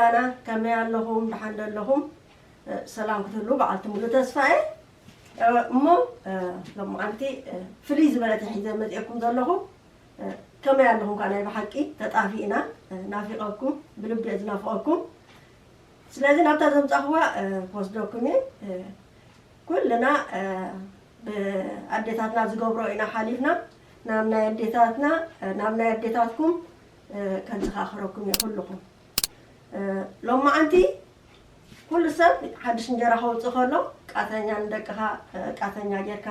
ኣና ከመይ ኣለኹም? ደሓን ዶ ኣለኹም? እ፣ ሰላም ክትህሉ በዓልቲ ሙሉ ተስፋ እየ። እ፣ እሞ፣ እ፣ ሎማዓንቲ፣ እ፣ ፍልይ ዝበለት ሒዘ መፅኤኩም ዘለኹ። እ፣ ከመይ ኣለኹም? ከዓ ናይ ብሓቂ ተጣፊእና፣ እ፣ ናፊቐኩም፣ ብልቢ እየ ዝናፍቐኩም። ስለዚ ናብታ ዘምፃኹዋ፣ እ፣ ክወስደኩም እየ። እ፣ ኩልና፣ እ፣ ብኣዴታትና ዝገብሮ ኢና ሓሊፍና፣ ናብ ናይ ኣዴታትና፣ እ፣ ናብ ናይ ኣዴታትኩም፣ እ፣ ከዘኻኽረኩም እየ ኩልኹም። እ፣ ሎማዓንቲ ኩሉ ሰብ ሓድሽ እንጀራ ከውፅእ ከሎ ቃተኛ ንደቅኻ፣ እ፣ ቃተኛ ጌርካ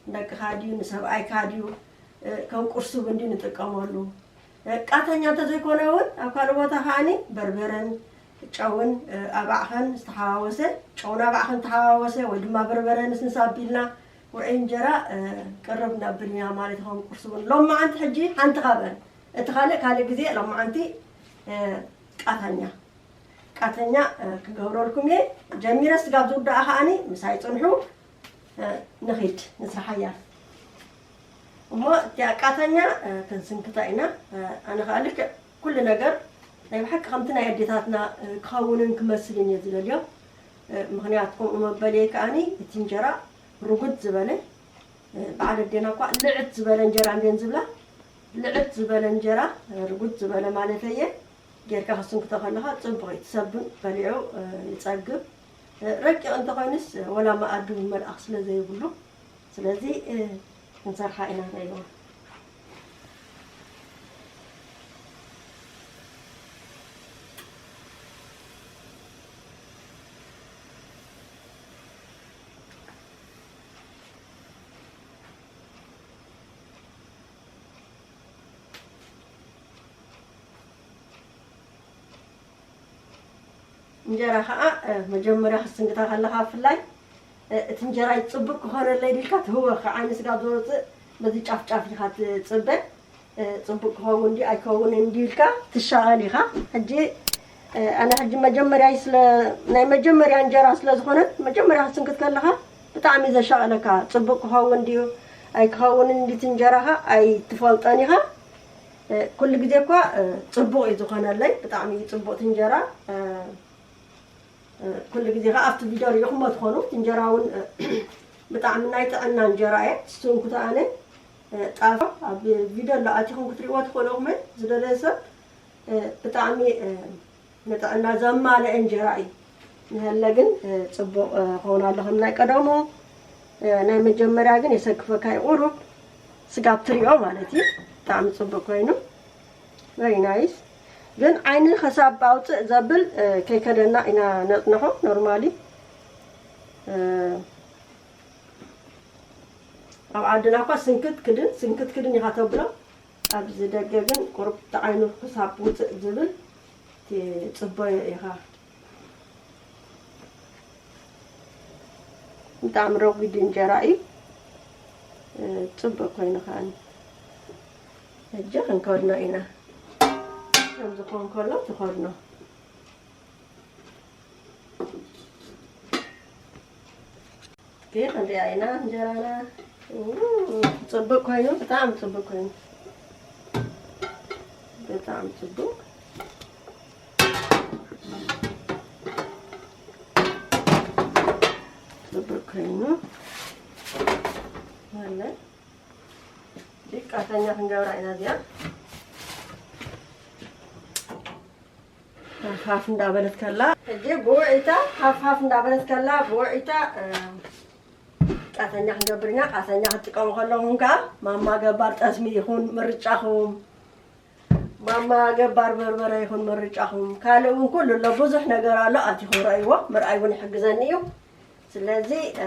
ንደቅኻ ድዩ ንሰብኣይካ ድዩ፣ እ፣ ከም ቁርሲ እውን ድዩ ንጥቀመሉ። እ፣ ቃተኛ እንተዘይኮነ እውን ኣብ ካልእ ቦታ ከዓኒ በርበረን ጨውን፣ እ፣ ኣባዕኸን ዝተሓዋወሰ፣ ጨውን ኣባዕኸን ዝተሓዋወሰ ወይ ድማ በርበረ ንስንስ ኣቢልና ውዑይ እንጀራ፣ እ፣ ቅርብ ነብል ኢና ማለት እዩ። ከም ቁርሲ እውን ሎማዓንቲ ሕጂ ሓንቲ ካብአን፣ እቲ ካልእ ካልእ ግዜ ሎማዓንቲ፣ እ፣ ቃተኛ ቃተኛ፣ እ፣ ክገብረልኩም እየ። ጀሚረ ስጋብ ዝውዳኣ ከዓኒ ምሳይ ጽንሑ፣ እ፣ ንኺድ ንስርሓያ። እሞ እቲኣ ቃተኛ፣ እ፣ ክንስንክታ ኢና። እ፣ ኣነ ከኣ ልክዕ ኩሉ ነገር ናይ ብሓቂ ከምቲ ናይ ኣዴታትና፣ እ፣ ክኸውንን ክመስልን እየ ዝደልዮ። እ፣ ምኽንያት ከምኡ መበልየ ከዓኒ እቲ እንጀራ ርጉድ ዝበለ፣ እ፣ በዓል ኣዴና እኳ ልዕት ዝበለ እንጀራ እንድየን ዝብላ። ልዕት ዝበለ እንጀራ፣ እ፣ ርጉድ ዝበለ ማለተየ። ጌርካ ክትስንክቶ ከለኻ ጽቡቕ እዩ። እቲ ሰብ እውን በሊዑ፣ እ፣ ይጸግብ። እ፣ ረቂቕ እንተኾይኑስ፣ እ፣ ወላ መኣዲ እውን መልኣኽ ስለ ዘይብሉ፣ ስለዚ፣ እ፣ ክንሰርሓ ኢና ንሪኦ። እንጀራ ኸዓ፣ እ፣ መጀመርያ ክትስንክታ ከለኻ ብፍላይ፣ እ፣ እቲ እንጀራ ጽቡቅ ክኾነለይ ዲልካ ትህወኽ፣ ዓይኒ ስጋብ ዘውጽእ በዚ ጫፍ ጫፍ ኢኻ ትጽበ። እ፣ ጽቡቅ ክኸውን ድዩ ኣይከውንን ድዩ ኢልካ ትሻቐል ኢኻ። ሕጂ፣ እ፣ ኣነ ሕጂ መጀመርያይ ስለ፣ ናይ መጀመርያ እንጀራ ስለ ዝኾነት፣ መጀመርያ ክትስንክት ከለኻ ብጣዕሚ ዘሻቐለካ፣ ጽቡቅ ክኸውን ድዩ ኣይክኸውንን ድዩ እቲ እንጀራኻ ኣይትፈልጦን ኢኻ። እ፣ ኩሉ ግዜ እኳ፣ እ፣ ጽቡቕ እዩ ዝኾነለይ፣ ብጣዕሚ እዩ ጽቡቕ እቲ እንጀራ። እ፣ እ፣ ኩሉ ግዜ ኸዓ ኣብቲ ቪድዮ ሪኢኹሞ ትኾኑ፣ እቲ እንጀራ እውን፣ እ፣ ብጣዕሚ ናይ ጥዕና እንጀራ እየ። ስንኩታ ኣነ፣ እ፣ ጣፋ ኣብ ቪድዮ ኣሎ ኣቲኹም ክትሪእዎ ትኽእሉ ኢኹም። ዝደለየ ሰብ፣ እ፣ ብጣዕሚ፣ እ፣ ንጥዕና ዘማልአ እንጀራ እዩ። ንሀለ ግን፣ እ፣ ጽቡቕ፣ እ፣ ክኸውን ኣሎ ከም ናይ ቀደሙ። እ፣ ናይ መጀመርያ ግን የሰክፈካ እዩ ቁሩብ ስጋብ ትሪኦ ማለት እዩ። ብጣዕሚ ጽቡቕ ኮይኑ። Very nice። ግን ዓይኒ ከሳብ ኣውፅእ ዘብል፣ እ፣ ከይከደና ኢና ነጽንሖ ኖርማሊ። እ፣ ኣብ ዓድና እኳ ስንክት ክድን፣ ስንክት ክድን ኢኻ ተብሎ። ኣብዚ ደገ ግን ቁሩብ ተዓይኑ ክሳብ ውፅእ ዝብል ትፅበዮ ኢኻ። ብጣዕሚ ረጒድ እንጀራ እዩ። እ፣ ፅቡቅ ኮይኑ ከዓኒ። ሕጂ ክንከድኖ ኢና። ከምዚ ክኾን ከሎ ትኸድኖ። ኦኬ፣ ክንሪኣ ኢና እንጀራና። ኡ፣ ጽቡቅ ኮይኑ፣ ብጣዕሚ ጽቡቅ ኮይኑ። ብጣዕሚ ጽቡቅ። ጽቡቅ ኮይኑ። ማለት ቃተኛ ክንገብራ ኢና እዚኣ። ሃፍሃፍ እንዳበለት ከላ፣ ሕጂ ብውዒታ ሃፍሃፍ እንዳበለት ከላ፣ ብውዒታ፣ እ፣ ቃተኛ ክንገብር ኢና። ቃተኛ ክትጥቀሙ ከለኹም ከኣ ማማ ገባር ጠስሚ ይኹን ምርጫኹም። ማማ ገባር በርበረ ይኹን ምርጫኹም። ካልእ እውን ኩሉ ኣሎ፣ ብዙሕ ነገር ኣሎ። ኣቲኹም ረእይዎ፣ ምርኣይ እውን ይሕግዘኒ እዩ። ስለዚ፣ እ፣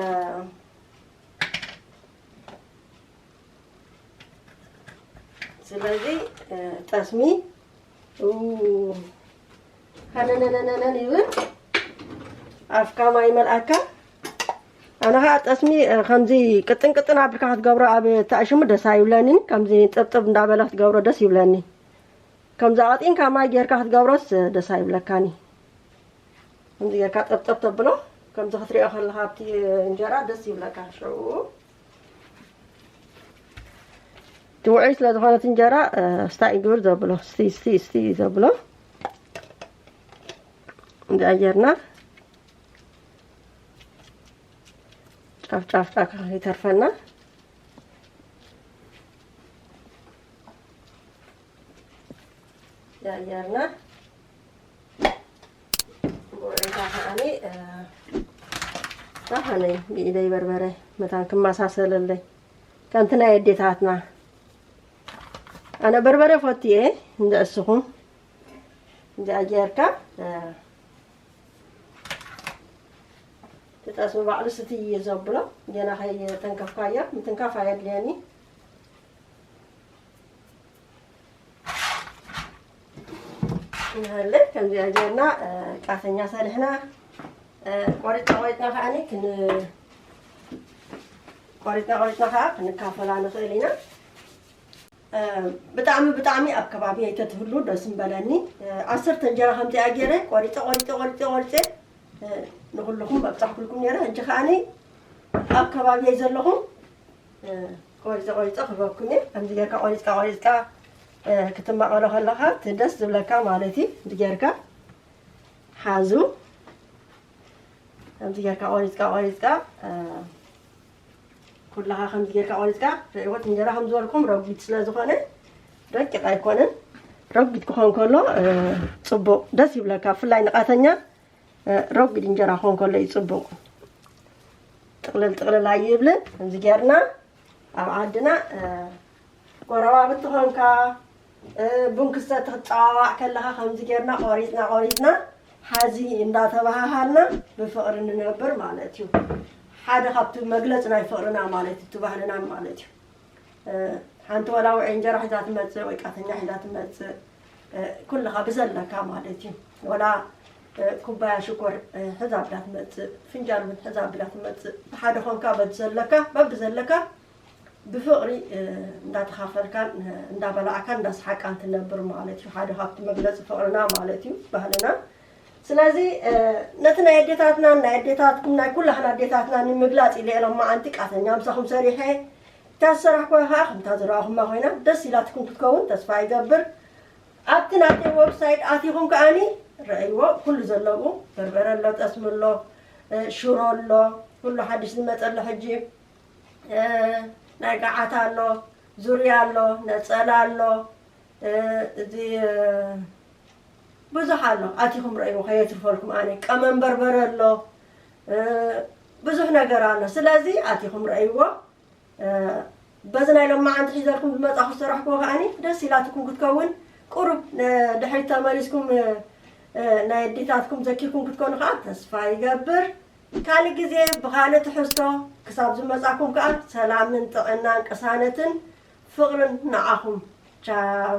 ስለዚ፣ እ፣ ጠስሚ፣ ኡ፣ ሃነነነነነን ይብል፣ ኣፍካ ማይ ይመልኣካ። ኣነ ኸዓ ጠስሚ፣ እ፣ ከምዚ ቅጥን ቅጥን ኣቢልካ ክትገብሮ ኣብ ተኣሽሙ ደስ ኣይብለንን። ከምዚ ጥብጥብ እንዳበለ ክትገብሮ ደስ ይብለኒ። ከምዚ ኣቕጢንካ ማይ ጌርካ ክትገብሮስ፣ እ፣ ደስ ኣይብለካኒ። ከምዚ ጌርካ ጠብጠብ ተብሎ፣ ከምዚ ክትሪኦ ከለኻ ኣብቲ እንጀራ ደስ ይብለካ። ሽዑ እቲ ውዑይ ስለ ዝኾነ እቲ እንጀራ፣ እ፣ ስታይ ግብር ዘብሎ፣ ስቲ፣ ስቲ፣ ስቲ ዘብሎ። እንዳ ጌርና ጫፍ ጫፍ ጫፍ ከይተርፈና ዳየርና። ብውዕይታ ከዓኒ፣ እ፣ ባኻነይ ብኢደይ በርበረ መታን ክመሳሰለለይ ከምቲ ናይ ኣዴታትና። ኣነ በርበረ ፈትየ እንደ እስኹም እንደ ኣጀርካ፣ እ፣ ትጠስሚ ባዕሉ ስትይ እየ ዘብሎ። ገና ከይተንከፍካዮ ምትንካፍ ኣየድልየኒ። ንሃለ ከምዚኣ ጌርና፣ እ፣ ቃተኛ ሰሪሕና፣ እ፣ ቆሪጥና ቆሪጥና ከዓኒ ክን-፣ ቆሪጥና ቆሪጥና ከዓ ክንካፈላ ንኽእል ኢና። እ፣ ብጣዕሚ ብጣዕሚ ኣብ ከባቢ ኣይተትህሉ ደስ ምበለኒ። እ፣ ዓሰርተ እንጀራ ከምዚኣ ገይረ ቆሪፀ ቆሪፀ ቆሪፀ ቆሪፀ፣ እ፣ ንኩልኹም ኣብፃሕኩልኩም ነይረ። ሕጂ ከዓኒ ኣብ ከባቢ ዘለኹም፣ እ፣ ቆሪፀ ቆሪፀ ክህበኩም እየ። ከምዚ ጌርካ ቆሪፅካ ቆሪፅካ፣ እ፣ ክትማቐሎ ከለኻ እቲ ደስ ዝብለካ ማለት እዩ። ከምዚ ጌርካ ሓዙ። ከምዚ ጌርካ ቆሪፅካ ቆሪፅካ፣ እ፣ ኩላኻ ከምዚ ጌርካ ቆሪፅካ። ርእይዎ፣ እንጀራ ከም ዝበልኩም ረጒድ ስለ ዝኾነ ረቂቕ ኣይኮነን። ረጒድ ክኾን ከሎ፣ እ፣ ፅቡቕ ደስ ይብለካ። ብፍላይ ንቃተኛ፣ እ፣ ረጒድ እንጀራ ክኾን ከሎ እዩ ፅቡቕ። ጥቕልል ጥቕልል ኣይብልን። ከምዚ ጌርና ኣብ ዓድና፣ እ፣ ጎረባብቲ ኾንካ፣ እ፣ ቡን ክሰቲ ክትፀዋዋዕ ከለኻ ከምዚ ጌርና ቆሪፅና ቆሪፅና ሓዚ እንዳተባሃሃልና ብፍቕሪ ንነብር ማለት እዩ። ሓደ ካብቲ መግለፂ ናይ ፍቕርና ማለት እዩ፣ እቲ ባህልና ማለት እዩ። እ፣ ሓንቲ ወላ ውዑይ እንጀራ ሒዛ ትመፅእ ወይ ቃተኛ ሒዛ ትመፅእ፣ እ፣ ኩልኻ ብዘለካ ማለት እዩ። ወላ፣ እ፣ ኩባያ ሽኮር፣ እ፣ ሒዛ ብላ ትመፅእ፣ ፍንጃል እውን ሒዛ ብላ ትመፅእ። ብሓደ ኾንካ በብዘለካ፣ በብዘለካ ብፍቕሪ፣ እ፣ እንዳተኻፈልካን፣ እ፣ እንዳበላዕካን እንዳሰሓቃን ትነብር ማለት እዩ። ሓደ ካብቲ መግለፂ ፍቕርና ማለት እዩ፣ ባህልና። ስለዚ፣ እ፣ ነቲ ናይ ኣዴታትናን ናይ ኣዴታትኩም ናይ ኩላህና ኣዴታትና ንምግላፅ ኢለ ሎም መዓንቲ ቃተኛ ምሳኹም ሰሪሐ። እታ ዝሰራሕኩዋ ከዓ ከምታ ዝረኣኹማ ኮይና ደስ ኢላትኩም ክትከውን ተስፋ ይገብር። ኣብቲ ናተይ ዌብሳይት ኣቲኹም ከዓኒ ረእይዎ፣ ኩሉ ዘለዉ በርበረ ኣሎ፣ ጠስሚ ኣሎ፣ እ፣ ሽሮ ኣሎ፣ ኩሉ ሓድሽ ዝመፀ ኣሎ ሕጂ። እ፣ ናይ ገዓት ኣሎ፣ ዙርያ ኣሎ፣ ነፀላ ኣሎ፣ እ፣ እዚ፣ እ፣ ብዙሕ ኣሎ። ኣቲኹም ረእይዎ፣ ከየትርፈልኩም ኣነ። ቀመም በርበረ ኣሎ፣ እ፣ ብዙሕ ነገር ኣሎ። ስለዚ ኣቲኹም ረእይዎ። እ፣ በዚ ናይ ሎማዓንቲ ሒዘልኩም ዝመጻኹ ዝሰራሕክዎ ከኣኒ ደስ ኢላትኩም ክትከውን፣ ቁሩብ፣ እ፣ ድሕሪት ተመሊስኩም፣ እ፣ እ፣ ናይ ኣዴታትኩም ዘኪርኩም ክትኮኑ ከኣ ተስፋ ይገብር። ካልእ ግዜ ብኻልእ ትሕዝቶ ክሳብ ዝመጻኩም ከኣ ሰላምን ጥዕናን ቅሳነትን ፍቕርን ንዓኹም። ቻው።